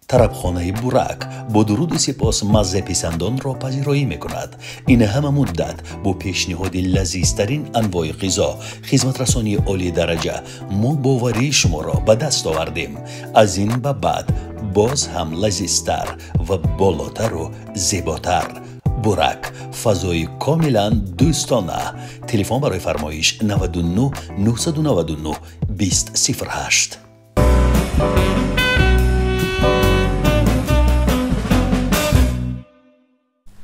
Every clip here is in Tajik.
Тарабхонаи Бурак бо дуруду сипос маззаписандонро пазироӣ мекунад. Ин ҳама муддат бо пешниҳоди лазизтарин анвои ғизо, хизматрасонии олии дараҷа мо боварии шуморо ба даст овардем. Аз ин ба баъд боз ҳам лазизтар ва болотару зеботар. Бурак, фазои комилан дӯстона. Телефон барои фармоиш 99 999 2008.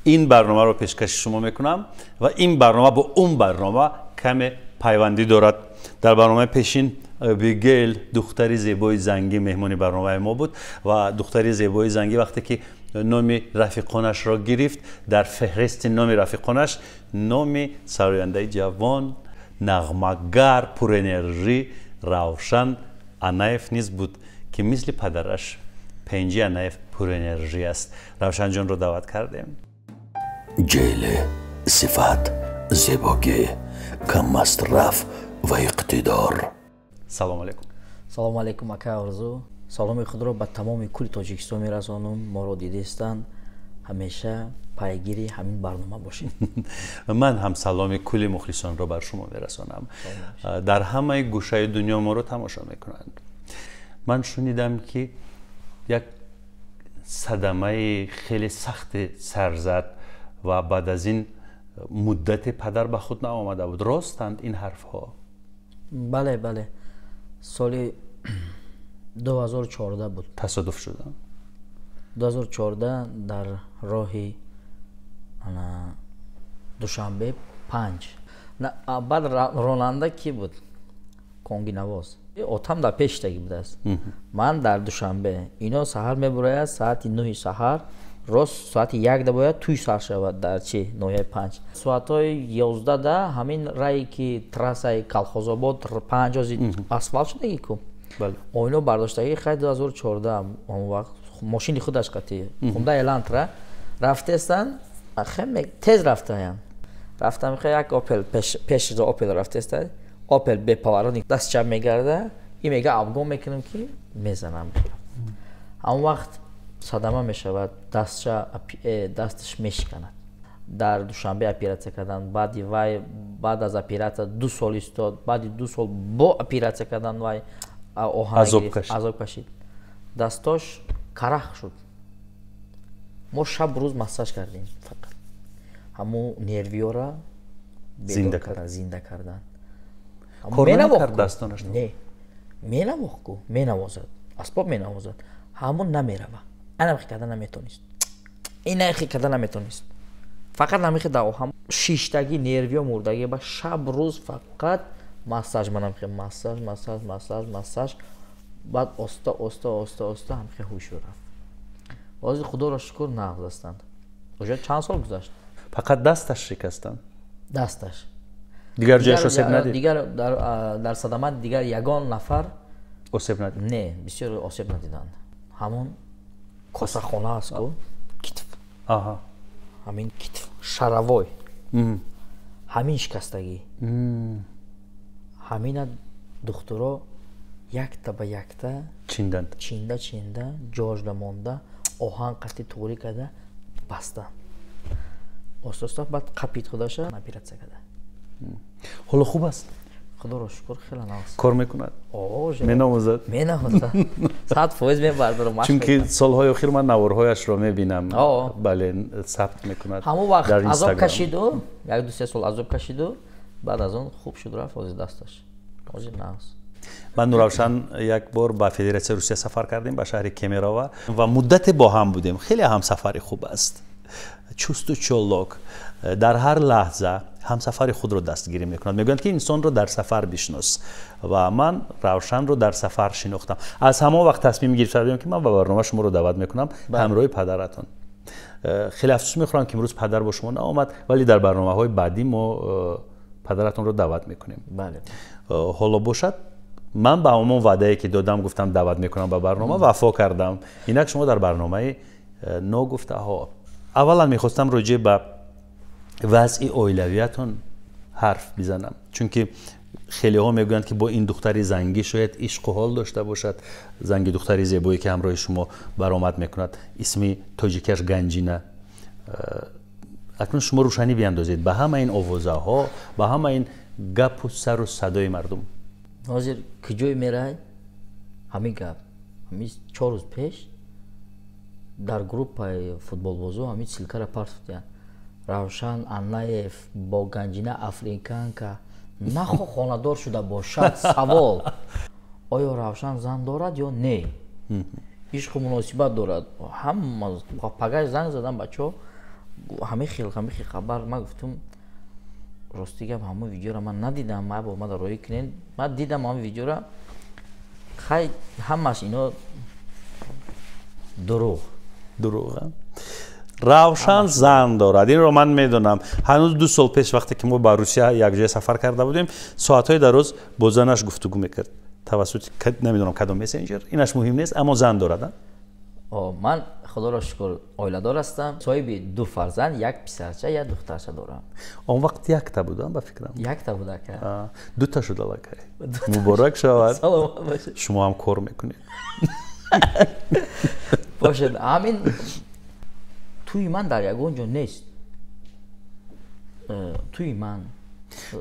Ин барномаро пешкаши шумо мекунам ва ин барнома бо он барнома каме пайвандӣ дорад. Дар барномаи пешин Абигейл, духтари зебои зангӣ, меҳмони барномаи мо буд ва духтари зебои зангӣ вақте ки номи рафиқонашро гирифт, дар феҳристи номи рафиқонаш номи сарояндаи ҷавон, нағмагар, пурэнержӣ Равшан Анаев низ буд, ки мисли падараш Пенҷи Анаев пурэнержӣ аст. Равшанҷонро даъват кардем. Ҷеле, сифат, зебогӣ, каммасраф ва иқтидор. Салом алейкум. Салом алейкум, ака Орзу. Саломи худро ба тамоми кулли Тоҷикистон мерасонам. Моро дидистанд, ҳамеша пайгири ҳамин барнома бошед. Ман ҳам саломи кулли мухлисонро бар шумо мерасонам. Дар ҳамаи гӯшаи дунё моро тамошо мекунанд. Ман шунидам, ки як садамаи хеле сахте сар зад ва баъд аз ин муддате падар ба худ наомада буд. Ростанд ин ҳарфҳо? Бале, бале. Соли 2014 буд. Тасодуф шуда? 2014 дар роҳи Душанбе 5. Баъд ронанда кӣ буд? Конгинавоз. Отам дар пештагӣ будааст. Ман дар Душанбе. Ино саҳар мебурояд соати 9 саҳар, рост соати 1 да бояд тӯй сар шавад дар чи ноҳияи 5. Соатҳои 11 да ҳамин рае ки трассаи Колхозобод 5 ози асфалт шудагӣ ку. Оино бардоштагӣ хай 2014 он вақт мошини худаш қатӣ Хунда Элантра рафтестанд, тез рафтаянд. Рафтам хай як Опел пеш Опел рафтестанд. Опел беповоротник даст чап мегарда, и мега обгон мекунам ки мезанам. Он вақт садама мешавад, дастша дасташ мешиканад. Дар Душанбе оператсия кардан, баъди вай баъд аз оператсия 2 сол истод, баъди 2 сол бо оператсия кардан вай оҳан азоб кашид. Дастош карах шуд. Мо шаб рӯз массаж кардем фақат. Ҳамун нервиёра зинда кардан, зинда кардан. Кор намекард дастонаш? Не, менавохт ку, менавозад, асбоб менавозад, ҳамун намерава. Анамхи карда наметонист. Инахи карда наметонист. Фақат намихи да оҳам шиштагӣ, нервиё мурдагӣ, ба шаб рӯз фақат массаж, манамхи массаж, массаж, массаж, массаж. Баъд оста, оста, оста, оста ҳамхи ҳушу рафт. Ҳозир худоро шукр нағз ҳастанд. Уже чанд сол гузашт. Фақат дасташ шикастанд? Дасташ. Дигар ҷояш осеб надид? Дигар дар садама дигар ягон нафар осеб надид? Не, бисёр осеб надиданд. Ҳамон косахона аст ку, китф. Ҳамин китф шаравой. Ҳамин шикастагӣ. Ҳамина духтуро якта ба якта чинданд. Чинда чинда, ҷожда монда, оҳан қатӣ туғрӣ карда бастанд. Оста оста баъд қапид худаша, оператсия карда. Ҳоло хуб аст? Худоро шукр, хеле нағз. Кор мекунад? Меномӯзад? Меномӯзад. 100% мебардорам. Чунки солҳои охир ман наворҳояшро мебинам. Бале, сабт мекунад. Ҳамон вақт азоб кашиду, 1-2-3 сол азоб кашиду, баъд аз он хуб шуд, рафт ҳозир дасташ. Ҳозир нағз. Ман Нуравшан як бор ба Федератсияи Русия сафар кардем, ба шаҳри Кемерово, ва муддате бо ҳам будем. Хеле ҳамсафари хуб аст. Чусту чолок, дар ҳар лаҳза ҳамсафари худро дастгирӣ мекунад. Мегӯянд, ки инсонро дар сафар бишнос, ва ман Равшанро дар сафар шинохтам. Аз ҳамон вақт тасмим гирифта будем, ки ман ба барнома шуморо даъват мекунам ҳамроҳи падаратон. Хеле афсӯс мехӯрам, ки имрӯз падар бо шумо наомад, вале дар барномаҳои баъдӣ мо падаратонро даъват мекунем. Ҳоло бошад, ман ба ҳамон ваъдае, ки додам, гуфтам даъват мекунам ба барнома, вафо кардам. Инак шумо дар барномаи ногуфтаҳо. Аввалан мехостам роҷеъ ба вазъи оилавиятон ҳарф бизанам, чунки Хелеҳо мегӯянд, ки бо ин духтари зангӣ шояд ишқу ҳол дошта бошад. Занги духтари зебое, ки ҳамроҳи шумо баромад мекунад, исми тоҷикиаш Ганҷина. Акнун шумо рӯшанӣ биандозед ба ҳама ин овозаҳо, ба ҳама ин гапу сару садои мардум. Ҳозир куҷое мерай, ҳамин гап. Ҳамин 4 рӯз пеш дар группаи футболбозо ҳамин ссылка ра партофтиянд: Равшан Аннаев бо Ганҷина африканка нахо хонадор шуда бошад. Савол: оё Равшан зан дорад ё не, ишқу муносибат дорад? Ҳама пагаш занг задам: бачаҳо, ҳамин хел, ҳамин хел хабар. Ман гуфтум: рости гап, ҳамон видеоро ман надидам, ма бо мада роҳӣ кунед. Ман дидам ҳамон видеоро. Хай, ҳамаш ино дурӯғ. Дурӯғ. Равшан зан дорад, инро ман медонам. Ҳанӯз 2 сол пеш, вақте ки мо ба Русия якҷоя сафар карда будем, соатҳои дароз бо занаш гуфтугӯ мекард тавассути намедонам кадом мессенҷер. Инаш муҳим нест, аммо зан дорад. Ман, худоро шукр, оиладор ҳастам, соҳиби ду фарзанд: як писарча, як духтарча дорам. Он вақт якта будам, ба фикрам. Якта буд, ака. Дута шуд аллакай, муборак шавад. Саломат бошед. Шумо ҳам кор мекунед. Бошед. Ҳамин тӯи ман дар ягон ҷо нест, тӯи ман.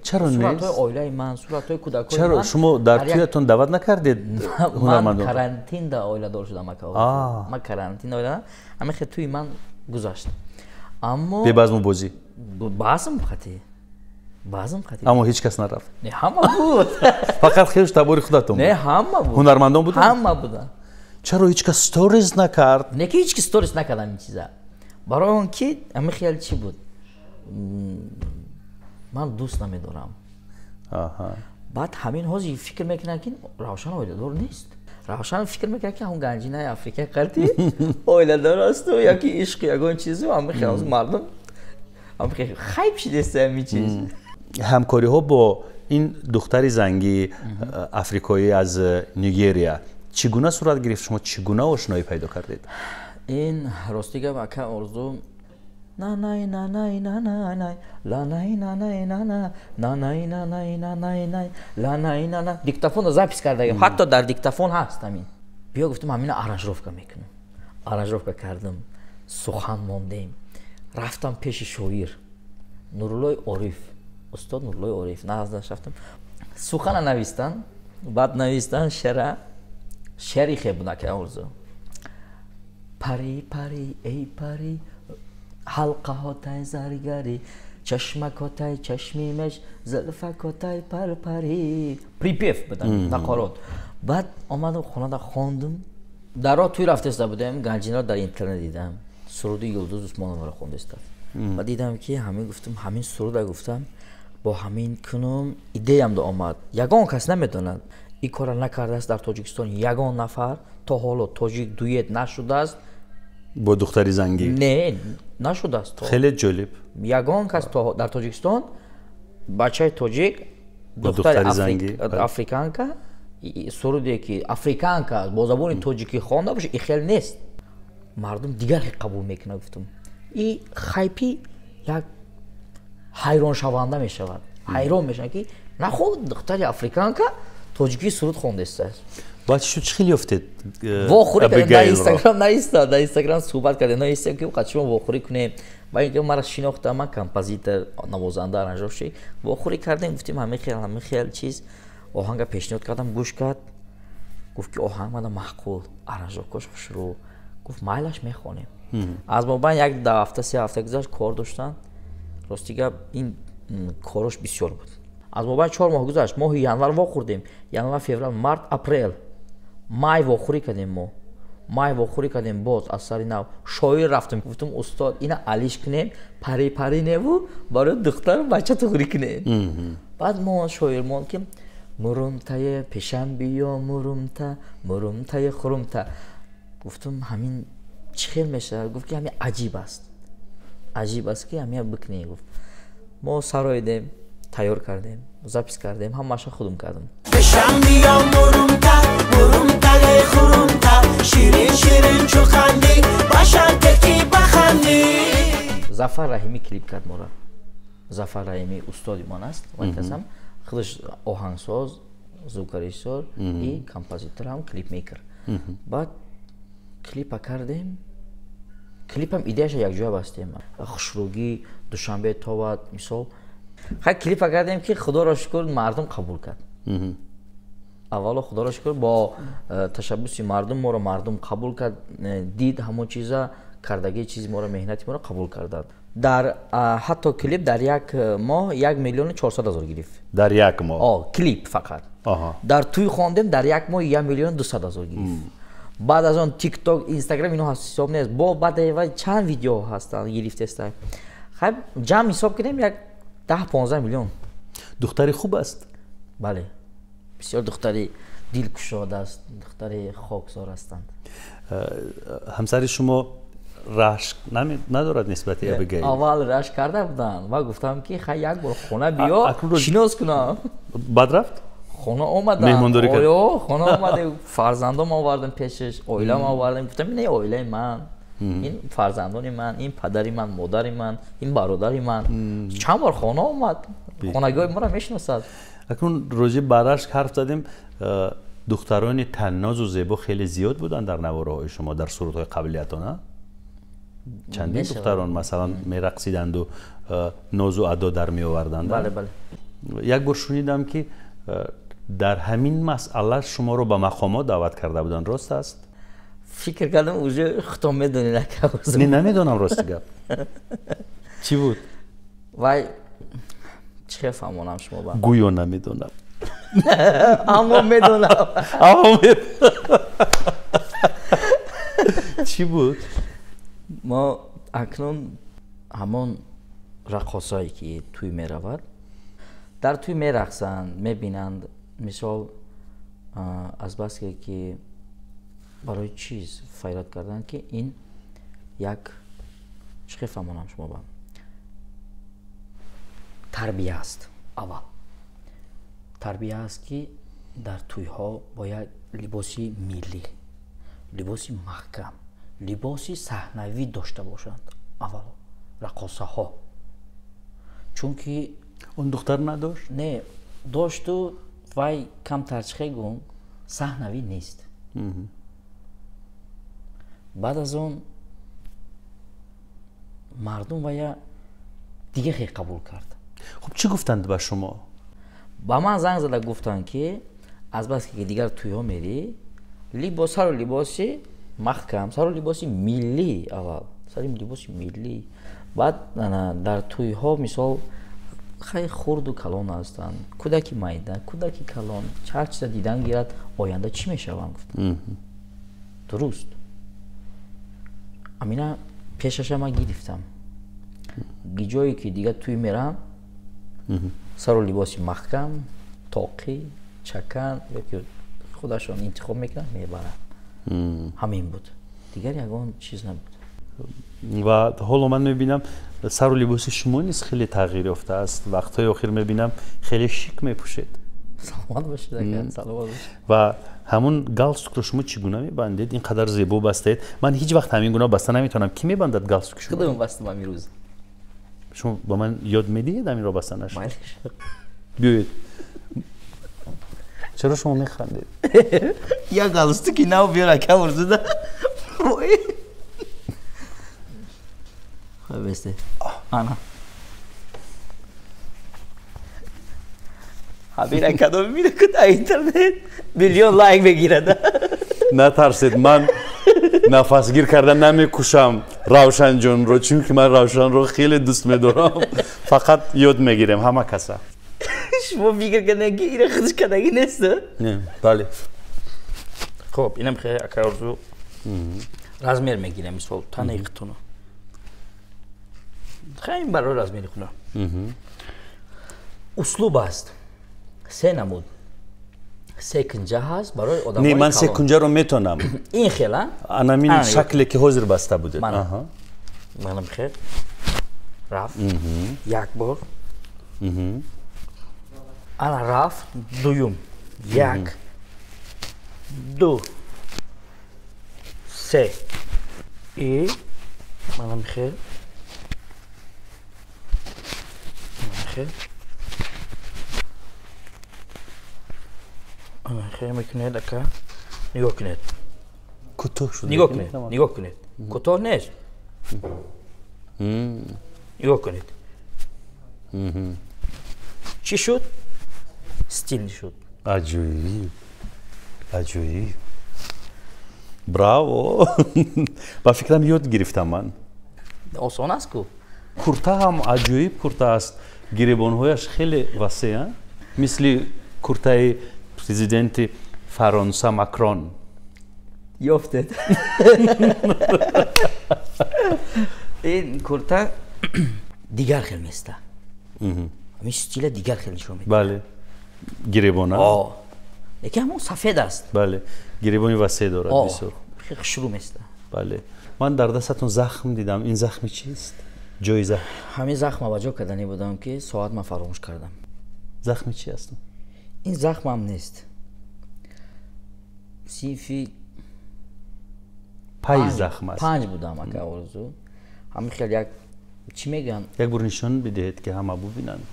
Чаро нест? Суратҳои оилаи ман, суратҳои кӯдакои Чаро ман. шумо дар тӯятон даъват накардед Ман ҳунармандон? карантинда оиладор шудам, ака. Ман карантин оила, ҳамин хел тӯи ман гузашт, аммо Бебазму бозӣ. Базм қатӣ, базм қатӣ. Аммо ҳеҷ кас нарафт. Не, ҳама буд. Фақат хеш табори худатон Не, буд? ҳама буд. Ҳунармандон буданд? Ҳама буданд. Чаро ҳеҷ кас сторис накард? Не, ки ҳеҷ ки сторис накардам ин чиза, барои он ки ҳамин хел чӣ буд, ман дӯст намедорам. Баъд ҳамин ҳозир фикр мекунанд, ки Равшан оиладор нест. Равшан фикр мекунад, ки ҳамон Ганҷинаи Африка қарти оиладор асту яки ишқи ягон чизу. Ҳамин хел мардум ҳамин хел хайп шидеста ҳамин чиз. Ҳамкориҳо бо ин духтари зангии африкоӣ аз Нигерия чӣ гуна сурат гирифт? Шумо чӣ гуна ошноӣ пайдо кардед? Ин рости гап, ака Орзу, нанай нанай нанай ланай нанай нана нанай нанай нанай най ланай нана. Диктофонро запись кардагим, ҳатто дар диктофон ҳаст ҳамин. Биё, гуфтам, ҳамина аранжировка мекунам. Аранжировка кардам, сухан мондем, рафтам пеши шоир Нуруллои Ориф, устод Нуруллои Ориф наздаш рафтам. Сухана навистан, баъд навистан шера. Шеъри хел буд, ака Орзу: пари, пари, эй пари, ҳалқаҳотай заргарӣ, чашмакотай чашми меш, зулфакотай парпарӣ. Припев будан, нақорот. Баъд омадам хонада, хондум. Дар роҳ тӯй рафтеста будем, Ганҷинаро дар интернет дидам, суруди Юлдуз Усмоноваро хондеста. Ба дидам, ки ҳамин, гуфтам, ҳамин суруда, гуфтам, бо ҳамин кунум. Идеям да омад. Ягон кас намедонад, ин корро накардааст дар Тоҷикистон ягон нафар то ҳоло, тоҷик дуэт нашудааст. Бо духтари зангӣ? Не, нашудааст. Хеле ҷолиб. Ягон кас дар Тоҷикистон, бачаи тоҷик, Бо духтари зангӣ, бале. Африканка, суруде ки африканка бо забони тоҷикӣ хонда боша, и хел нест. Мардум дигар хел қабул мекунад, гуфтум. И хайпи як ҳайроншаванда мешавад, ҳайрон мешавад, ки наход духтари африканка тоҷикӣ суруд хондестааст. Баъд шуд, чӣ хел ёфтед Вохӯрӣ кардем дар Абигайлро? Инстаграм наиста, дар Инстаграм суҳбат кардем, наистем, ки қад шумо вохӯрӣ кунем. Ба ин ки мара шинохта, ман композитор, навозанда, аранжировщик. Вохӯрӣ кардем, гуфтем, ҳамин хел, ҳамин хел чиз. Оҳанга пешниҳод кардам, гӯш кард, гуфт, ки оҳанг мада маъқул, аранжировка ш хушрӯ. Гуфт, майлаш, мехонем. Аз мобайн як 2 ҳафта, 3 ҳафта гузашт, кор доштан. Рости гап, ин корош бисёр буд. Аз мобайн 4 моҳ гузашт. Моҳи январ вохӯрдем: январ, феврал, март, апрел, май вохӯрӣ кардем. Мо май вохӯрӣ кардем. Боз аз сари нав шоир рафтем, гуфтум: устод, ина алиш кунем, пари пари неву барои духтару бача туғрӣ кунем. Баъд мо шоир монд, ки мурумтае пешам биё, мурумта, мурумтае хурумта. Гуфтум, ҳамин чӣ хел мешавад? Гуфт, ки ҳамин аҷиб аст, аҷиб аст, ки ҳамин бикунем. Гуфт, мо сароидем, тайёр кардем, запись кардем, ҳамаша худум кардам. Пешам биё, мурумта, мурумтаи хурумта, ширин, ширин чу хандӣ, ба шарте ки бахандӣ. Зафар Раҳимӣ клип кард мора. Зафар Раҳимӣ устоди ман аст, вай касам Худаш оҳангсоз, звукорежиссёр и композитор ҳам, клипмейкер. Баъд клипа кардем. Клипам идеяша якҷоя бастем. Хушрӯгӣ Душанбе товад, мисол. Хай клипа кардем, ки худоро шукр, мардум қабул кард. Аввало, худоро шукр, бо ташаббуси мардум моро мардум қабул кард, дид ҳамон чиза, кардагии чизи моро, меҳнати моро қабул карданд. Дар ҳатто клип дар як моҳ 1 400 000 гирифт. Дар як моҳ? О, клип фақат. Дар тӯй хондем, дар як моҳ 1 200 000 гирифт. Баъд аз он Тикток, Инстаграм, ино ҳисоб нест. Бо баъд чанд видео ҳастанд, гирифтеста. Хай, ҷамъ ҳисоб кунем, як 10-15 миллион. Духтари хуб аст? Бале, бисёр духтари дилкушод аст, духтари хоксор ҳастанд. Ҳамсари шумо рашк надорад нисбати Абигайл? Аввал рашк карда буданд ва гуфтам, ки хай, як бор хона биё, шинос кунам. Баъд рафт? Хона омадам, оё, хона омадем, фарзандом овардем пешаш, оилам овардем, гуфтам, ин оилаи ман, ин фарзандони ман, ин падари ман, модари ман, ин бародари ман. Чанд бор хона омад, хонагиҳои моро мешиносад. Акнун роҷеъ ба рашк ҳарф задем. Духтарони таннозу зебо хеле зиёд буданд дар навораҳои шумо, дар сурудҳои қаблиятон. Чандин духтарон, масалан, мерақсиданду нозу адо дар меоварданд. Бале, бале. Як бор шунидам, ки дар ҳамин масъала шуморо ба мақомот даъват карда буданд, рост аст? Фикр кардам, уже худтон медонед. Не, намедонам, рости гап, чӣ буд? Вай, чӣ хел фаҳмонам шумо ба? Гӯё намедонам. Аммо медонам. Аммо чӣ буд? Мо акнун ҳамон раққосое, ки тӯй меравад, дар тӯй мерақсанд, мебинанд, мисол, азбаски ки барои чиз фарёд карданд, ки ин як, чӣ хел фаҳмонам шумо ба, тарбия аст. Аввал тарбия аст, ки дар тӯйҳо бояд либоси миллӣ, либоси маҳкам, либоси саҳнавӣ дошта бошанд аввало раққосаҳо, чунки Он духтар надошт? Не, дошту вай камтар, чӣ хел гум, саҳнавӣ нест. Баъд аз он мардум вая дига хел қабул кард. Хуб, чӣ гуфтанд ба шумо? Ба ман занг зада гуфтанд, ки азбаски дигар тӯйҳо мерӣ, либос, сару либоси маҳкам, сару либоси миллӣ, аввал сари либоси миллӣ. Баъд дар тӯйҳо, мисол, хай, хурду калон ҳастанд, кӯдаки майда, кӯдаки калон, ҳар чиза дидан гирад, оянда чӣ мешаванд, гуфт. Дуруст, амина пешаша ман гирифтам, ҷое ки дигар тӯй мерам, сару либоси маҳкам, тоқӣ, чакан ёки худашон интихоб мекунанд, мебаранд. Ҳамин буд, дигар ягон чиз набуд. Ва ҳоло ман мебинам, сару либоси шумо низ хеле тағйир ёфтааст. Вақтҳои охир мебинам, хеле шик мепӯшед. Саломат бошед, ака, саломат бошед. Ва ҳамун галстукро шумо чӣ гуна мебандед? Ин қадар зебо бастаед, ман ҳеҷ вақт ҳамин гуна баста наметавонам. Кӣ мебандад галстуки шумо? Худам бастам амирӯз. Шумо ба ман ёд медиҳед ҳаминро бастанаш? Биёед. Чаро шумо механдед? Як галстуки нав биёр, ака Орзуда. Бесте, ана ҳамина кадом мебина дар интернет, миллион лайк мегирад. Натарсед, ман нафасгир карда намекушам Равшанҷонро, чунки ман Равшанро хеле дӯст медорам. Фақат ёд мегирем ҳама каса. Шумо фикр кардем, ки ина худш кардагӣ нест? Бале. Хоб, инам хеле, ака Орзу, размер мегирем, мисол, танаи худтона. Хай, барои размери хуна услуб аст, се намуд, се кунҷа ҳаст барои одам. Не, ман се кунҷаро метонам. Ин хела. Анамин шакле, ки ҳозир баста будед. Манам хел рафт як бор, ана рафт дуюм, як, ду, се, и манам хел, хел. Хеле мекунед ака. Нигоҳ кунед. Кӯтоҳ шуд. Нигоҳ кунед, нигоҳ кунед. Кӯтоҳ нест. Нигоҳ кунед. Чӣ шуд? Стил шуд. Аҷоиб. Аҷоиб. Браво! Ба фикрам ёд гирифтам ман. Осон аст ку? Курта ҳам аҷоиб курта аст. Гиребонҳояш хеле васеъ, мисли куртаи президенти Фаронса Макрон. Ёфтед. Ин курта дигар хел места. Ҳамин стила дигар хел нишон медиҳад. Бале. Гиребона? Яке ҳамон сафед аст. Бале. Гиребони васеъ дорад бисёр. Хеле хушрӯ места. Бале. Ман дар дастатон захм дидам. Ин захми чист? Ҷои захм. Ҳамин захма ба ҷо кардани будам ки соат ман фаромӯш кардам. Захми чи аст? Ин захмам нест. Синфи пай захм аст. 5 будам ака орзу. Ҳамин хел як чӣ мегӯянд? Як бор нишон бидиҳед ки ҳама бубинанд.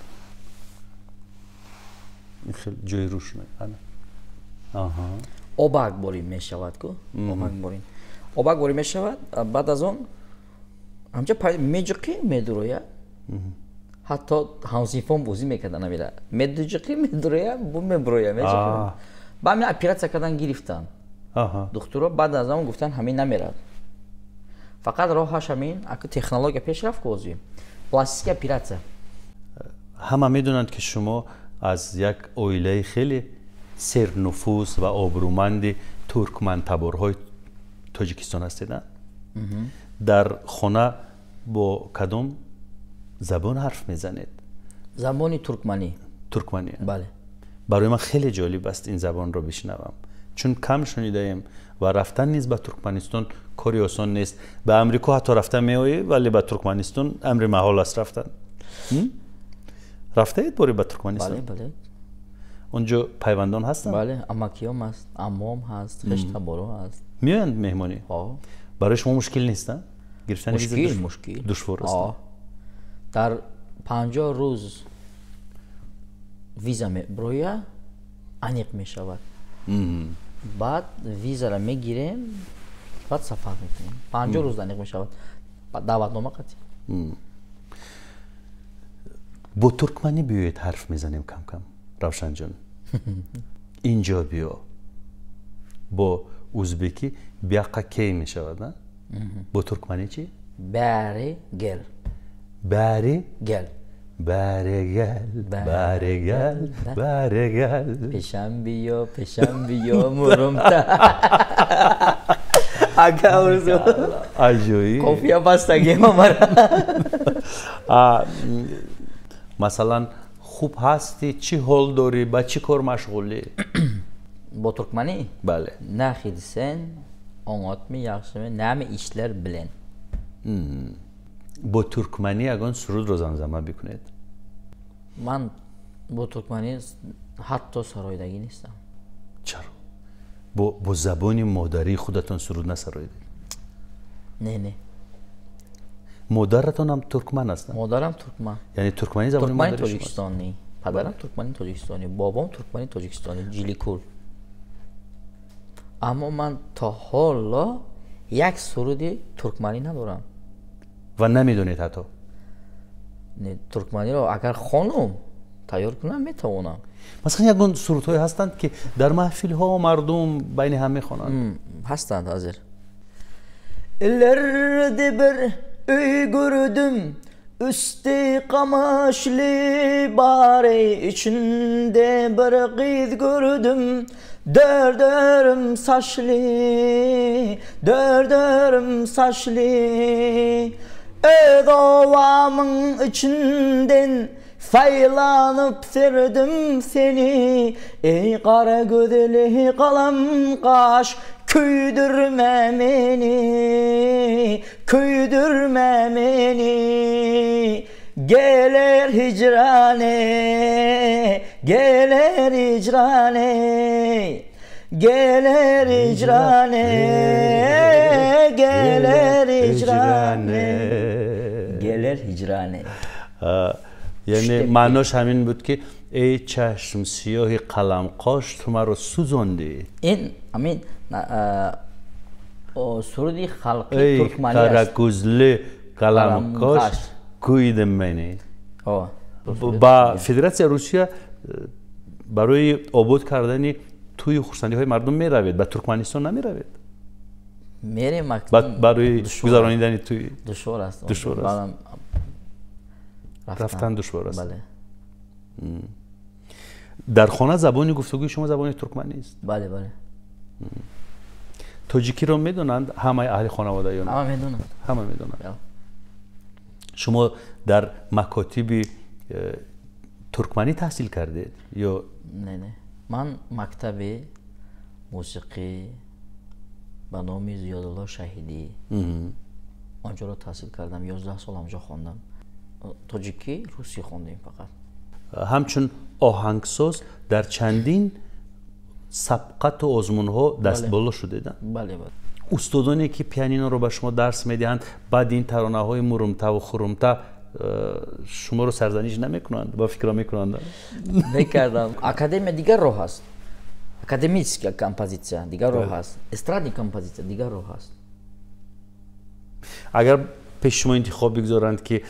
Ин хел ҷои рӯшна. Аҳа. Обак борин мешавад ку? Обак борин. Обак борин мешавад, баъд аз он ҳамча меҷиқӣ медурояд. Ҳатто ҳамсинфон бозӣ мекардан амира. Медуҷиқӣ медуроя, бу мебуроя, меҷиқӣ. Ба ҳамин оператсия кардан гирифтан. Духтуро баъд аз он гуфтан ҳамин намерад. Фақат роҳаш ҳамин, ака технология пеш рафт ку ҳозир. Пластическая оператсия. Ҳама медонанд ки шумо аз як оилаи хеле сернуфуз ва обрӯманди туркмантаборҳои Тоҷикистон ҳастед, на? Дар хона бо кадом забон ҳарф мезанед? Забони туркманӣ. Туркманӣ? Бале. Барои ман хеле ҷолиб аст ин забонро бишнавам, чун кам шунидаем ва рафтан низ ба Туркманистон кори осон нест. Ба Амрико ҳатто рафта меоӣ, вале ба Туркманистон амри маҳол аст рафтан. Рафтаед боре ба Туркманистон? Бале, бале. Онҷо пайвандон ҳастанд? Бале, амакиём ҳаст, аммом ҳаст, хештаборо ҳаст. Меоянд меҳмонӣ? Барои шумо мушкил нест, гирифтани виза? Мушкил, мушкил. Душвор аст. Дар 50 рӯз виза меброя, аниқ мешавад. Баъд визаро мегирем, баъд сафар мекунем. 50 рӯз аниқ мешавад. Даъватнома қатъи. Бо туркманӣ биёед ҳарф мезанем кам-кам, Равшанҷон. Инҷо биё. Бо узбекӣ бяқа кей мешавад, на? Бо туркманӣ чӣ? Бәри гел. Бәри гел. Бәри гел, бәри гел, бәри гел. Пешам биё, пешам биё, мурумта. Ака орзу. Аҷоиб. Кофия бастагим омара. Масалан, хуб ҳастӣ, чӣ ҳол дорӣ, ба чӣ кор машғулӣ? Бо туркманӣ? Бале. Нахидсен, оңотми, яхшими, нами ишлар билен. Бо туркманӣ ягон сурудро замзама бикунед? Ман бо туркманӣ ҳатто сароидагӣ нестам. Чаро? Бо забони модарии худатон суруд насароидед? Не, не. Модаратон ҳам туркман аст? Модарам туркман. Яъне туркманӣ забони модари шумост? Тоҷикистонӣ. Падарам туркмани тоҷикистонӣ, бобом туркмани тоҷикистонӣ, Ҷиликул. Аммо ман то ҳоло як суруди туркманӣ надорам. Ва намедонед ҳатто? Не, туркманиро агар хонум тайёр кунам метавонам. Масалан, ягон сурудҳое ҳастанд ки дар маҳфилҳо мардум байни ҳам мехонанд? Ҳастанд ҳозир. Ileride bir uy gördüm, üstü qamışlı bari, içinde bir qız gördüm, dördörüm saçlı, dördörüm saçlı. Öz ovamın içinden saylanıp serdim seni, ey qara gözlü qalam qaş, köydürme meni, köydürme meni. Gelir hicrane, gelir hicrane, gelir hicrane, gelir hicrane, gelir hicrane. Яъне маънош ҳамин буд, ки эй чашм сиёҳи қаламқош, ту маро сӯзондӣ. Ин ҳамин суруди халқи туркманӣ аст. Қаракӯзли қаламқош кӯйди мени. Ба Федератсияи Русия барои обод кардани тӯю хурсандиҳои мардум меравед, ба Туркманистон намеравед? Мерем. Барои гузаронидани тӯй душвор аст. Душвор аст, рафтан душвор аст. Бале. Дар хона забони гуфтугӯи шумо забони туркманист? Бале, бале. Тоҷикиро медонанд ҳамаи аҳли хонавода ё ҳама медонанд? Ҳама медонанд. Шумо дар макотиби туркманӣ таҳсил кардед ё не? Не, ман мактаби мусиқӣ ба номи Зиёдулло Шаҳидӣ, онҷоро таҳсил кардам, 11 сол онҷо хондам. Тоҷикӣ, русӣ хондем фақат. Ҳамчун оҳангсоз дар чандин сабқату озмунҳо дастболо шудед? Бале, бале. Устодоне ки пианиноро ба шумо дарс медиҳанд, баъди ин таронаҳои мурумтаву хурумта шуморо сарзаниш намекунанд ба фикро мекунанд? Мекардам. Академия дигар роҳ аст, академическая композитсия дигар роҳ аст, эстрадный композитсия дигар роҳ аст. Агар пеши шумо интихоб бигзоранд, ки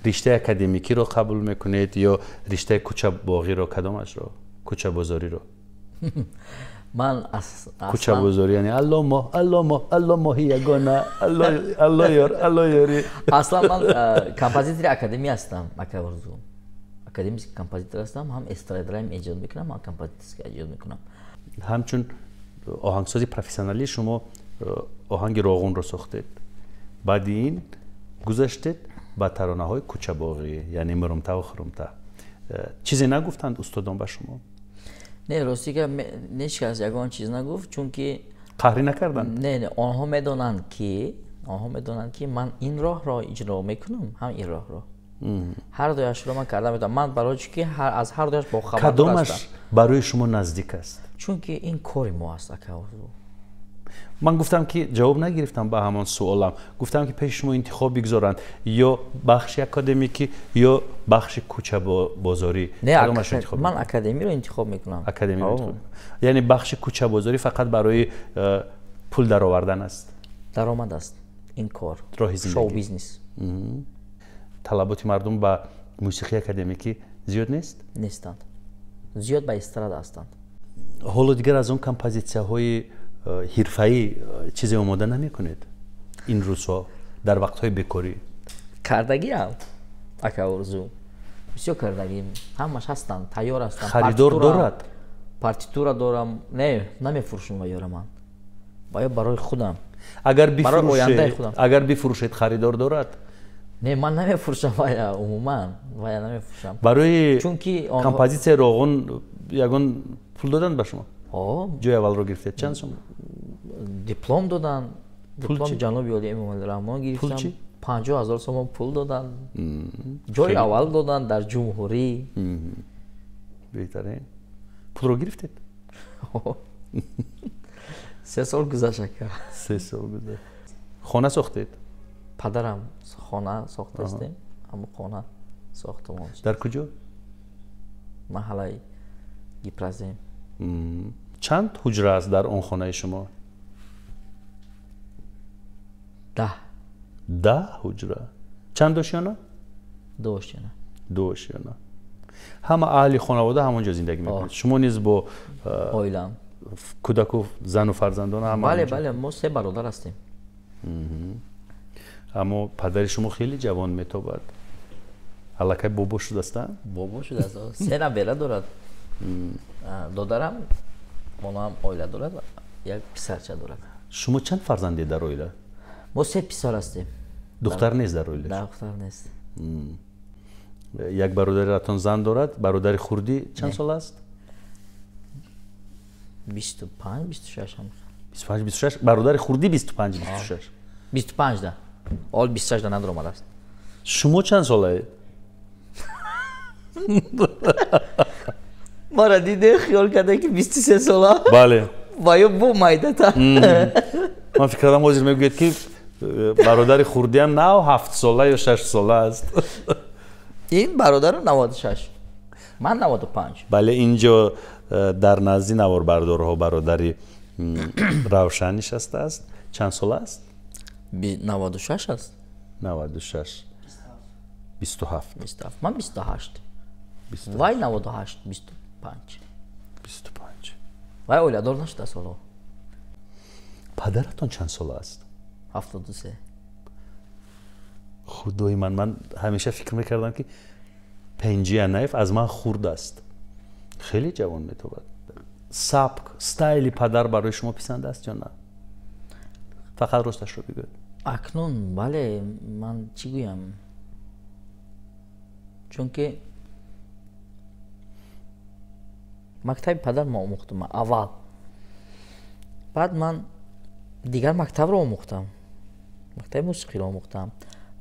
риштаи академикиро қабул мекунед ё риштаи кӯчабоғиро, кадомашро, кӯчабозориро? Ман кӯчабозорӣ, яъне алло моҳ, алло моҳ, алло моҳи ягона, алло ёр, алло ёрӣ. Аслан ман композитори академӣ ҳастам, ака Орзу. Академический композитор ҳастам, ҳам эстрадраим эҷод мекунам, ҳам композиторский эҷод мекунам. Ҳамчун оҳангсози профессионалӣ шумо оҳанги Роғунро сохтед, баъди ин гузаштед ба таронаҳои кӯчабоғӣ, яъне мурумтаву хурумта. Чизе нагуфтанд устодон ба шумо? Не, рости гап, ҳеҷ кас ягон чиз нагуфт, чунки қаҳрӣ накарданд? Не, не, онҳо медонанд, ки ман ин роҳро иҷро мекунам, ҳам ин роҳро, ҳар дуяшро ман карда метавонам. Ман барои чӣ ки аз ҳар дуяш бохабар. Кадомаш барои шумо наздик аст? Чунки ин кори мо аст, ака. Ман гуфтам, ки ҷавоб нагирифтам ба ҳамон суолам. Гуфтам, ки пеши шумо интихоб бигзоранд: ё бахши академикӣ, ё бахши кӯчабозорӣ. Ман академиро интихоб мекунам. Академиро. Яъне бахши кӯчабозорӣ фақат барои пул даровардан аст? Даромад аст ин кор. Роҳи зиндагӣ. Шоу бизнес. Талаботи мардум ба мусиқии академикӣ зиёд нест? Нестанд зиёд, ба эстрада ҳастанд. Ҳоло дигар аз он композитсияҳои ҳирфаӣ чизе омода намекунед ин рӯзҳо, дар вақтҳои бекорӣ? Кардагиам, ака Орзу, бисёр кардагим, ҳамаш ҳастанд, тайёр ҳастанд. Харидор дорад? Партитура дорам. Не, намефурӯшам ва ёра ман, ва ё барои худам. Агар бифурӯшед, харидор дорад? Не, ман намефурӯшам вая, умуман вая намефурӯшам. Барои чунки композитсияи Роғун ягон пул доданд ба шумо? Ҷои аввалро гирифтед, чанд сум? Диплом доданд, диплом ҷаноби оли Эмомали Раҳмон гирифтам, 50 000 сомон пул доданд, ҷои аввал доданд дар ҷумҳурӣ. Беҳтарин. Пулро гирифтед? 3 сол гузашт, ака. 3 сол гузашт. Хона сохтед? Падарам хона сохтастем, ҳамун хона сохтамон. Дар куҷо? Маҳаллаи Гипрозем. Чанд ҳуҷра аст дар он хонаи шумо? 10. 10 ҳуҷра. Чанд ошёна? Ду ошёна. Ду ошёна. Ҳама аҳли хонавода ҳамон ҷо зиндагӣ мекунад? Шумо низ бо оилам. Кӯдаку зану фарзандон ҳама? Бале, бале, мо се бародар ҳастем. Аммо падари шумо хеле ҷавон метобад, аллакай бобо шудааста? Бобо шудааст, се набера дорад. Додарам, оноам оила дорад, як писарча дорад. Шумо чанд фарзанде дар оила? Мо се писар ҳастем. Духтар нест дар оила? Духтар нест. Як бародаратон зан дорад? Бародари хурдӣ чанд сол аст? 25, 26. 25, 26. Бародари хурдӣ 25, 26. 25 да, ҳол 26 да надаромадааст. Шумо чанд солаед? Мара диде, хиёл карда, ки 23 сола. Бале. Ва ё бо майдата. Ман фикр кардам, ҳозир мегӯяд, ки бародари хурдиам нав 7 сола ё 6 сола аст. Ин бародарам 96, ман 95. Бале, инҷо дар назди наворбардорҳо бародари Равшан нишастааст. Чанд сола аст? 96 аст. 96. 27. 27. Ман 28. Вай 98, 25. 25. Вай оиладор нашудааст ҳоло. Падаратон чанд сола аст? 73. Худои ман, ман ҳамеша фикр мекардам, ки Пенҷи Анаев аз ман хурд аст. Хеле ҷавон метобад. Сабк, стайли падар барои шумо писанд аст ё на? Фақат росташро бигӯед. Акнун бале, ман чӣ гӯям? Чунки мактаби падар ма омӯхтам аввал. Баъд ман дигар мактабро омӯхтам. Мактаби мусиқиро омӯхтам.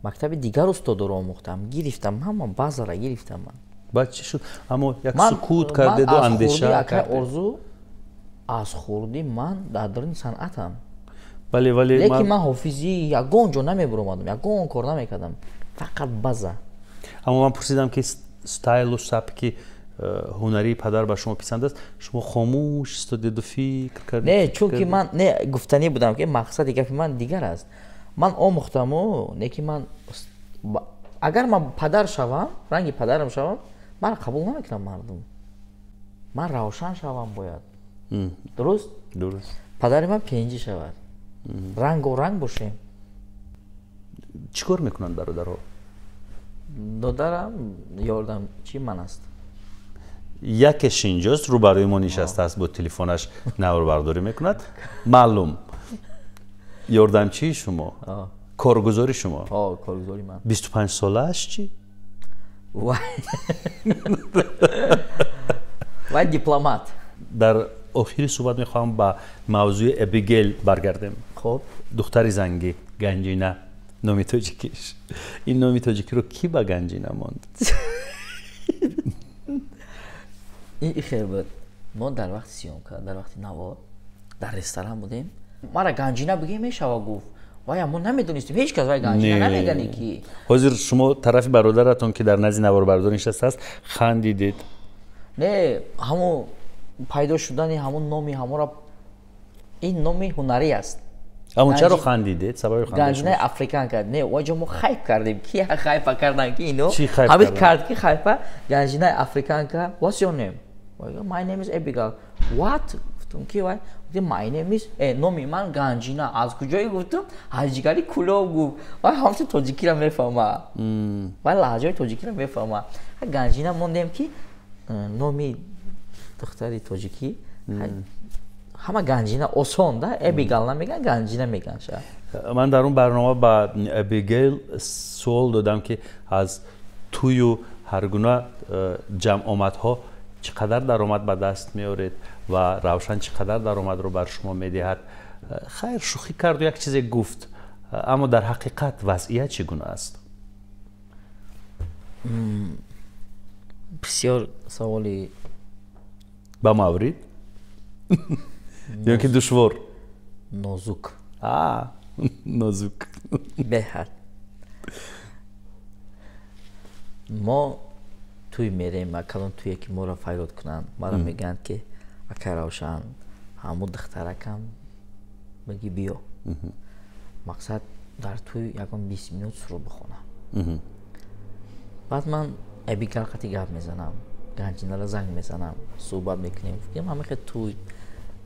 Мактаби дигар устодоро омӯхтам. Гирифтам, ҳама базара гирифтам ман. Баъд чӣ шуд? Аммо як сукут кардеду андеша кардед. Орзу, аз хурдӣ ман дар даруни санъатам. Бале, вале лекин ман ҳофизӣ ягон ҷо намебуромадам, ягон кор намекардам. Фақат база. Аммо ман пурсидам, ки стайлу сабки ҳунарии падар ба шумо писанд аст, шумо хомӯш истодеду фикр кардед. Не, чунки ман не гуфтанӣ будам, ки мақсади гапи ман дигар аст. Ман омӯхтаму, не ки ман агар ман падар шавам, ранги падарам шавам, маро қабул намекунам мардум. Ман Равшан шавам бояд. Дуруст? Дуруст. Падари ман Пенҷӣ шавад. Рангу ранг бошем. Чӣ кор мекунанд бародарҳо? Додарам ёрдамчи ман аст. Якеш инҷост, рӯбарӯи мо нишастааст, бо телефонаш наворбардорӣ мекунад. Маълум. Ёрдамчии шумо, коргузори шумо. Коргузори ман. 25 солааш чӣ? Вай дипломат. Дар охири суҳбат мехоҳам ба мавзӯи Эбигейл баргардем. Хоб. Духтари зангӣ, Ганҷина, номи тоҷикиш. Ин номи тоҷикиро кӣ ба Ганҷина монд? Ин хел буд. Мо дар вақти съёмка, дар вақти навор дар ресторан будем. Мара Ганҷина бигӯем мешава, гуфт. Вай мо намедонистем, ҳеҷ кас вай Ганҷина намегани ки. Ҳозир шумо тарафи бародаратон, ки дар назди наворбардор нишастааст, хандидед. Не, ҳамун пайдо шудани ҳамун номи ҳамонро, ин номи ҳунарӣ аст. Аммо чаро хандидед? Сабаби хандида Ганҷинаи африканка. Не, вай ҷо мо хайп кардем. Ки хайпа кардан, ки ино? Чӣ хайп ҳамин кардан? Кард ки хайпа Ганҷинаи африканка. What's your name? My name is Abigail. What? Гуфтум ки вай, гуфтем my name is, номи ман Ганҷина. Аз куҷое гуфтум? Ҳаҷигари Кулоб гуфт. Вай ҳамчун тоҷикиро мефаҳма. Вай лаҳҷаи тоҷикиро мефаҳма. Ганҷина мондем, ки номи духтари тоҷикӣ ҳама Ганҷина осон да, Эбигал намеган, Ганҷина меган ша. Ман дар он барнома ба Эбигейл суол додам, ки аз тӯю ҳар гуна ҷамъомадҳо чӣ қадар даромад ба даст меоред ва Равшан чӣ қадар даромадро бар шумо медиҳад. Хайр, шӯхӣ карду як чизе гуфт, аммо дар ҳақиқат вазъият чӣ гуна аст? Бисёр саволи ба маврид ё ки душвор? Нозук. Нозук. Беҳад. Мо туй мерем, калон туе ки моро файрод кунанд, маро мегӯянд, ки акай Равшан, ҳамун духтаракам бигӣ биё. Мақсад дар туй ягон 20 минут суруд бихонам. Баъд ман Эбигал қати гап мезанам, Ганҷинара занг мезанам, суҳбат мекунем. Гӯям ҳама хел туй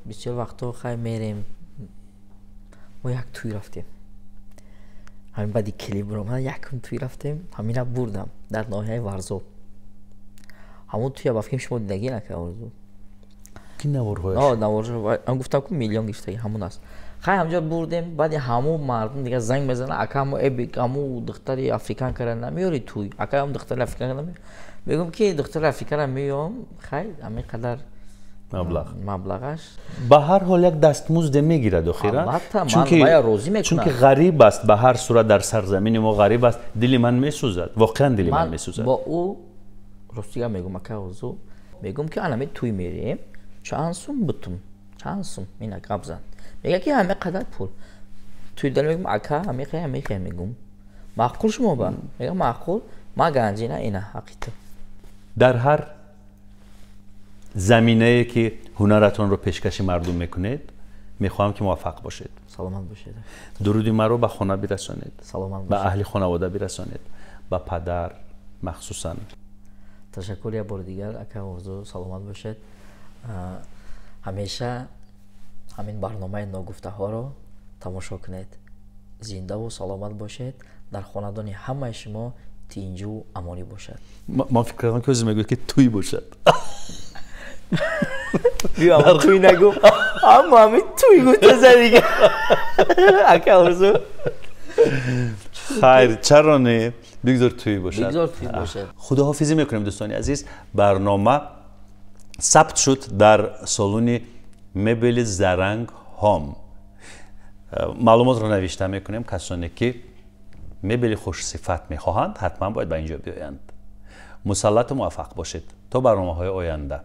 бисёр вақтҳо хай мерем. Мо як туй рафтем. Ҳамин баъди клип баромад, якум туй рафтем, ҳамина бурдам дар ноҳияи Варзоб. Ҳамон туя ба фикрам шумо дидагӣ нака, Орзу. Ки наворҳояш? Наворҳояш. Ман гуфтам, ку миллион гирифтагӣ ҳамон аст. Хай ҳамҷо бурдем, баъди ҳамун мардум дигар занг мезанад, ака ҳамо Эби, ҳамун духтари африканкара намеёри туй, ака ҳамун духтари африканкара намеёри. Мегӯм, ки духтари африкара меём, хай ҳамин қадар маблағ. Маблағаш. Ба ҳар ҳол як дастмузде мегирад охира. Албатта, ман вая розӣ мекунам. Чунки ғариб аст, ба ҳар сурат дар сарзамини мо ғариб аст. Дили ман месӯзад, воқеан дили ман месӯзад. Бо ӯ ростига мегӯм, ака Орзу, мегӯм, ки анаме туй мерем, чанд сум бутум, чанд сум, ина гап зан. Мега, ки ҳаме қадар пул. Туй дар мегӯм, ака, ҳамихе, ҳамихе мегӯм. Маъқул шумо ба? Мега, маъқул. Ман ганҷина ина ҳаққи ту. Дар ҳар заминае ки ҳунаратонро пешкаши мардум мекунед, мехоҳам ки муваффақ бошед. Саломат бошед. Дуруди маро ба хона бирасонед. Саломат бошед. Ба аҳли хонавода бирасонед, ба падар махсусан. Ташаккур як бори дигар, ака Орзу, саломат бошед. Ҳамеша ҳамин барномаи ногуфтаҳоро тамошо кунед. Зиндаву саломат бошед. Дар хонадони ҳамаи шумо тинҷу амонӣ бошад. Ман фикр кардам, ки ӯзи мегӯяд, ки тӯй бошад. Биё, тӯй нагу, аммо ҳамин тӯй гуфта дига, ака Орзу. Хайр, чаро не, бигзор тӯй бошад. Бигзор тӯй бошад. Худоҳофизӣ мекунем, дӯстони азиз. Барнома сабт шуд дар солони мебели Заранг Ҳом. Маълумотро навишта мекунем. Касоне ки мебели хушсифат мехоҳанд, ҳатман бояд ба ин ҷо биёянд. Мусаллату муваффақ бошед то барномаҳои оянда.